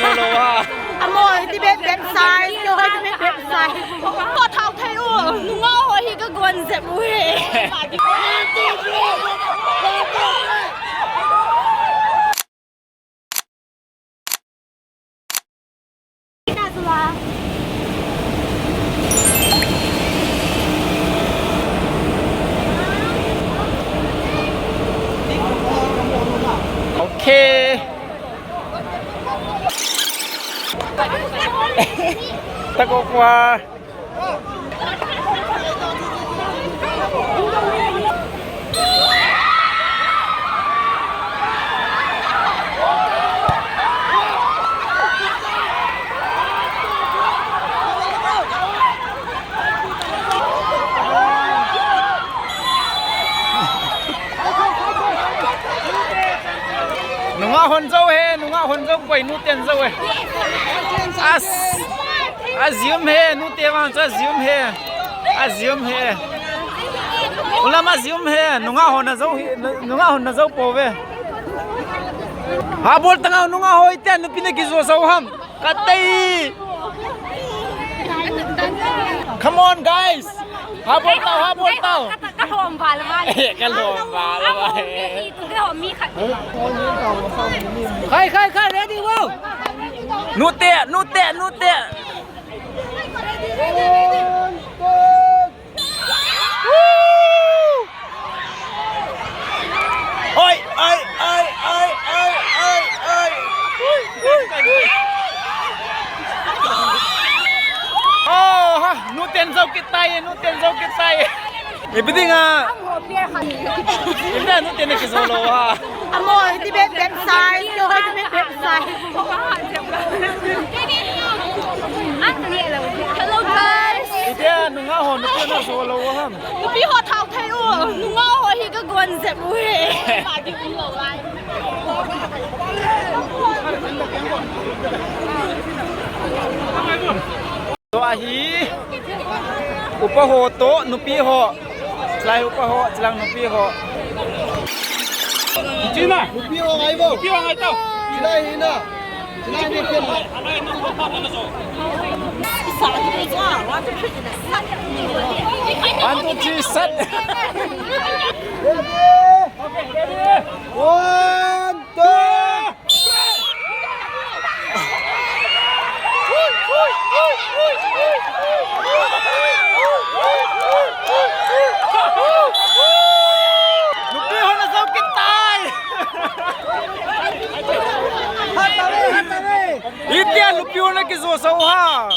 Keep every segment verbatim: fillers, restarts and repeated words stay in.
Hello, ha. Amo, ti bep bep sai, ti bep bep sai. Ko thau thei u, nunga ho hi ka gon jep u he. Okay. Tako kwa. Nunga hon jou he, nunga hon jou koi, nuten jou he. As, ajium he, nute vang chu ajium he. Ajium he. Ulam ajium he, nunga hon na jou he, nunga hon na jou pouve. Habol tanga nunga hoi te, nupi na kijo jou ham. Katei. Come on, guys. Habol tao, habol tao. Ka, ka lhom val val. Ka lhom val val. Ka lhom val. Khai, khai, khai, ready, go. Nute, nute, nute. Woo! Oi, oi, oi. Ui, ui, ui. Oh, ha, nuten jou kitai, nuten jou kitai. Ipi dinga. Ipi dinga nuten na kijo lou ha. Amo, ti bep bep sai, ti bep bep sai. Hello, guys. Itia nunga ho, nupi na jo lou ham. Nupi ho thau thei u. Nunga ho hi ka gon jep u he. Tua hi. Upa ho to, nupi ho. Chilai upa ho, chilang nupi ho. China. Nupi ho ngai bo. Nupi ho ngai to. Chilai hi na. One, two, three, set. One, two. Nupi ho na jou kitai. Itia nupi ho na kijo jou ha.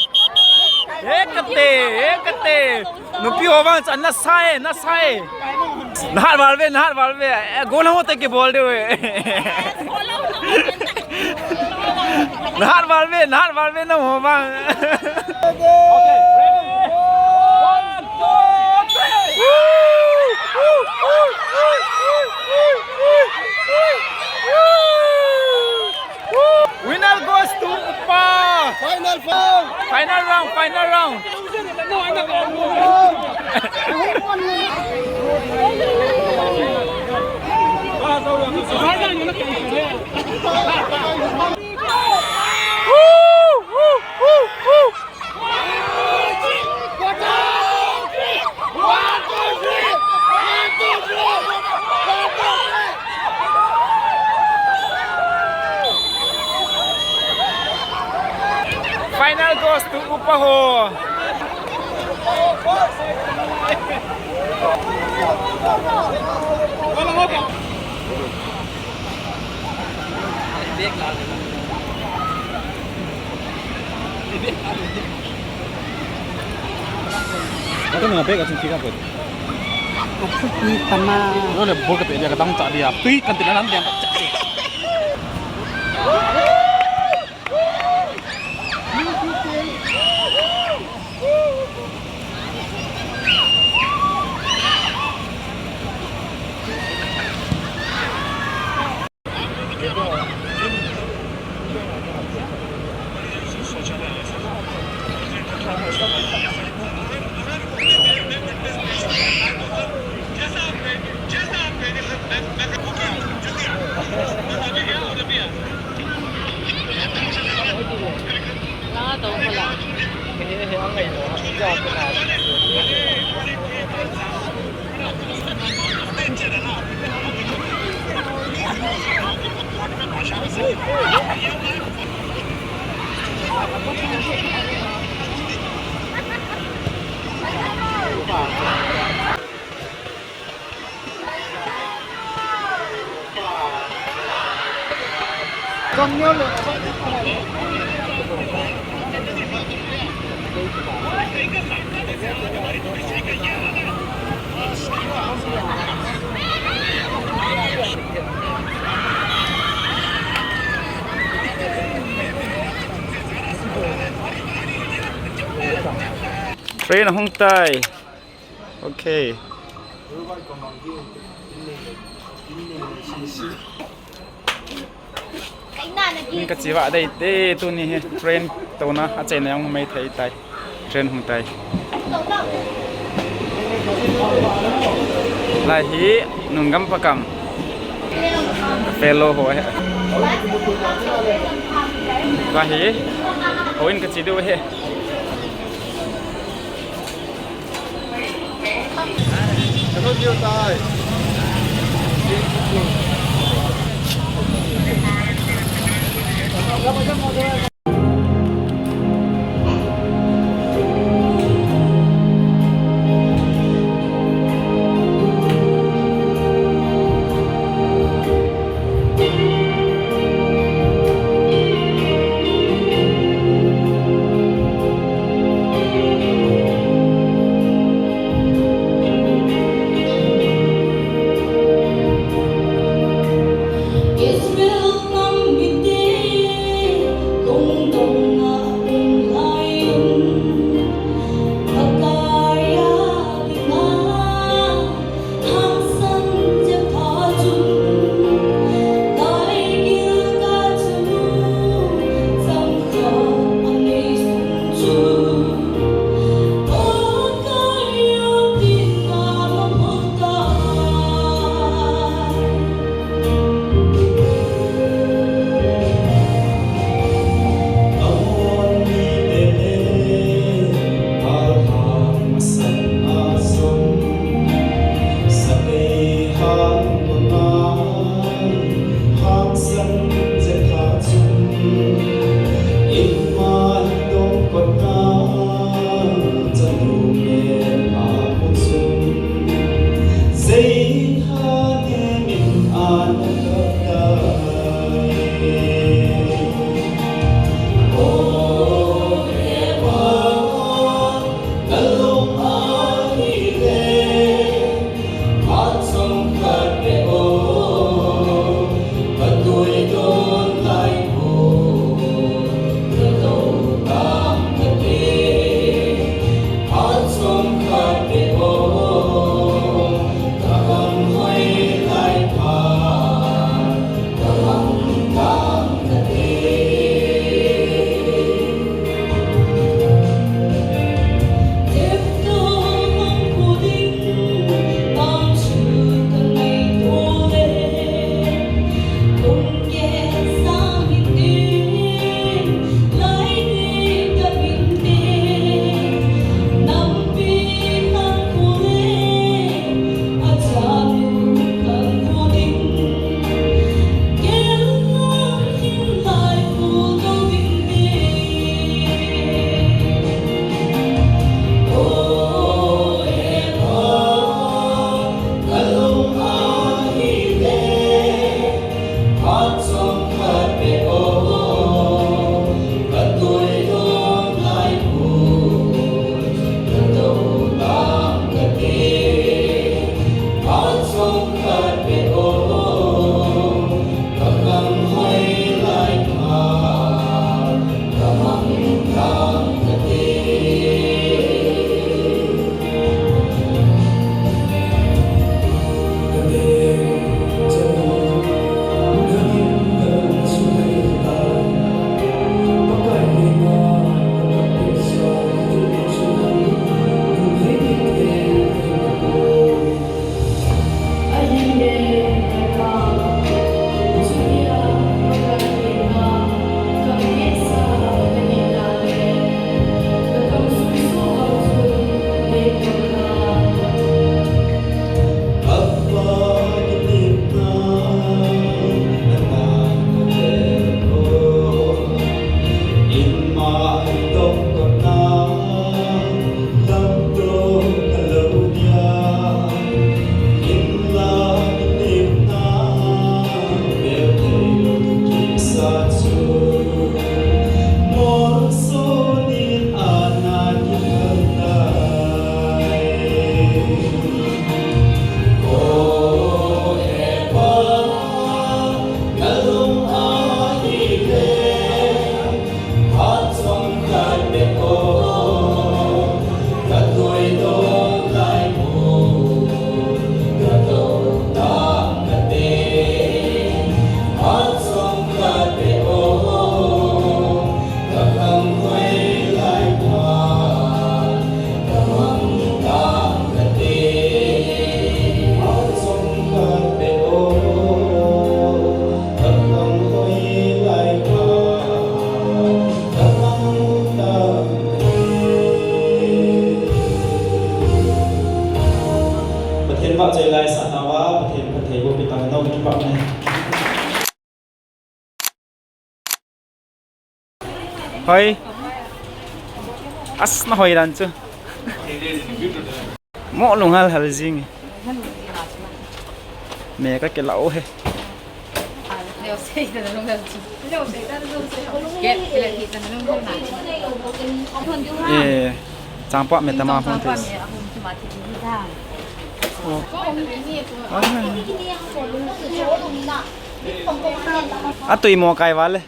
He kate, he kate. Nupi ho vang chu ana sai, ana sai. Na hat val ve, na hat val ve. Eh, goal ho te kibol diu ve. Na hat val ve, na hat val ve, na ho vang. Winner goes to Upa. Final round. Final round, final round. Final goes to Upa ho. Ata nga bag asin kika pwede. Ako ni tama. Ano na bol ka pwede ka tang tadi ya. Tui kan tinan ang diyan. Train ahung tai. Okay. Min kachiva dei te, tuni hi train touna achaina jong mei thei tai. Train hung tai. Lai hi Nungam Pakam. Fellow ho hi. Lai hi. Houin kachi diu hi. Hoi. As na hoi dan chu. Mo lunghal hal jing. Me ka ke lau he. Eh, changpa me tama hon tes. Oh. Ah. Atui mo kai vale.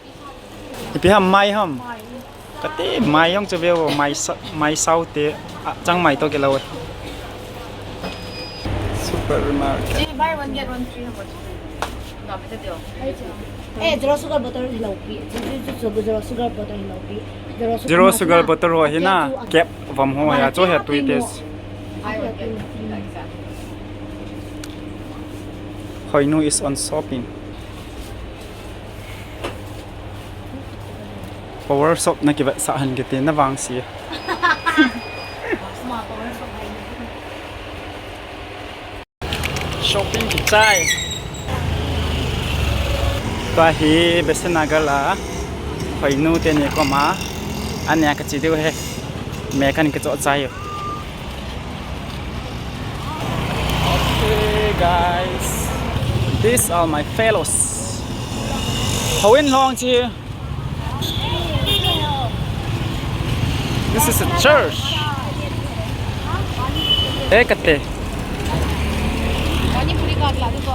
Ipi ham mai ham. Kati mai jong chu veu mai sa-, mai sau te, ah, chang mai to ke lau. Supermarket. Buy one get one free, how much? Eh, zero sugar bottle hi lau pi. Chu, chu, chu, chu, zero sugar bottle hi lau pi. Zero sugar bottle ho hi na. Cap vom ho ya, chu he tui te. Hoinu is on shopping. Power shop na kivetsah hen kiti na vang si. Shopping kichai. Tua hi Besant Nagar a Hoinu teni koma. Ania kachi diu he. Me kan kicho chai. Okay, guys. These are my fellows. Houin long chi. This is a church. Eh, kate.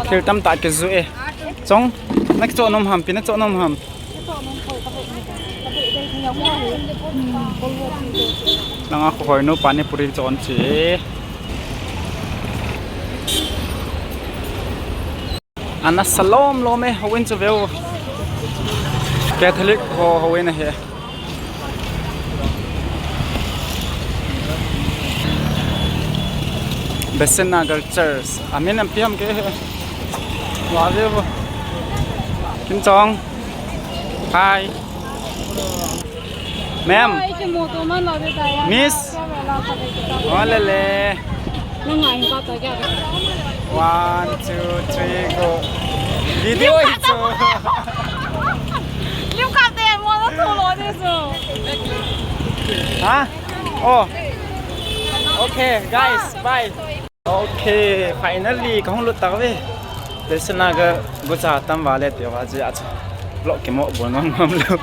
Thil tamtah kijoh e. Chong, na kicho nom ham, pi na cho nom ham. Nanga ko Hoinu pani puri chon che. Ana salom lom e, houin chu veu. Catholic ho, houin ahi. Besant Nagar Church. Amin am piam ke. Wa veu. Kim Chong. Hi. Ma'am. Miss. Oh, lele. One, two, three, go. Video hi chu. Ha? Oh. Okay, guys, bye. Okay, finally, kahung lut tave. Besant Nagar gucha tam vale te va ji acha. Vlog kimo bol ngam ngam lo.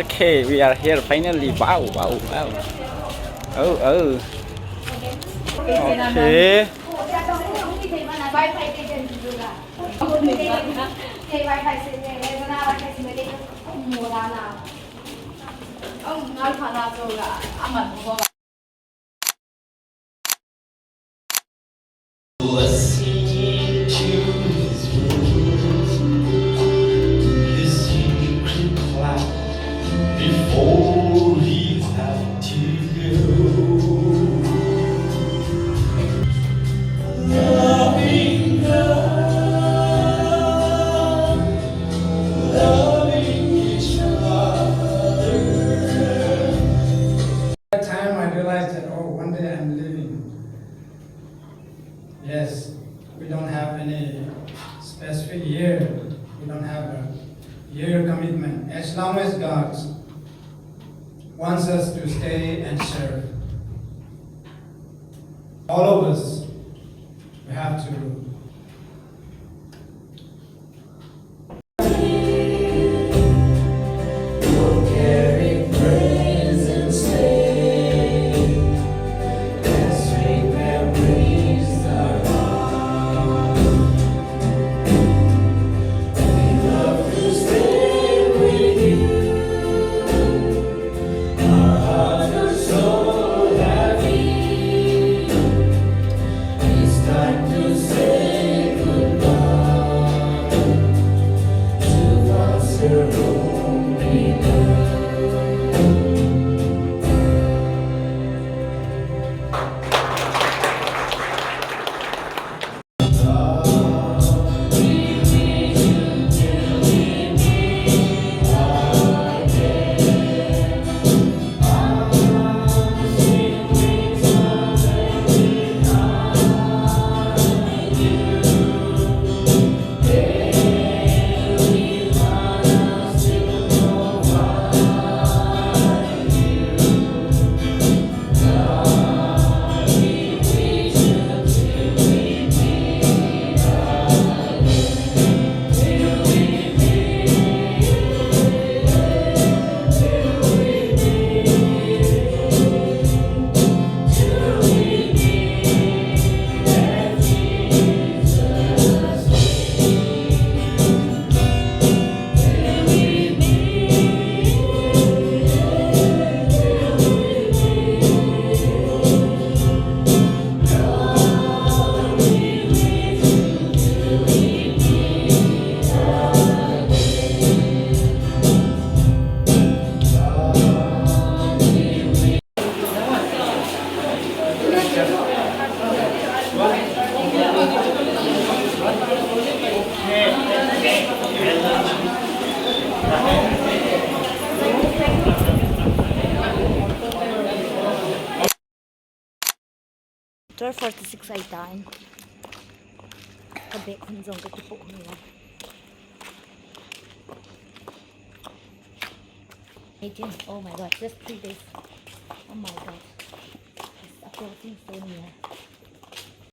Okay, we are here finally. Wow, wow, wow. Oh, oh. Okay. That time I realized that, oh, one day I'm leaving. Yes, we don't have any specific year. We don't have a year commitment. As long as God wants us to stay and serve, all of us, we have to Forty-six ai ta in. Ka bag hun jong ka kipoh hun la. Eighteen. Oh my God, just three days. Oh my God. It's approaching so near.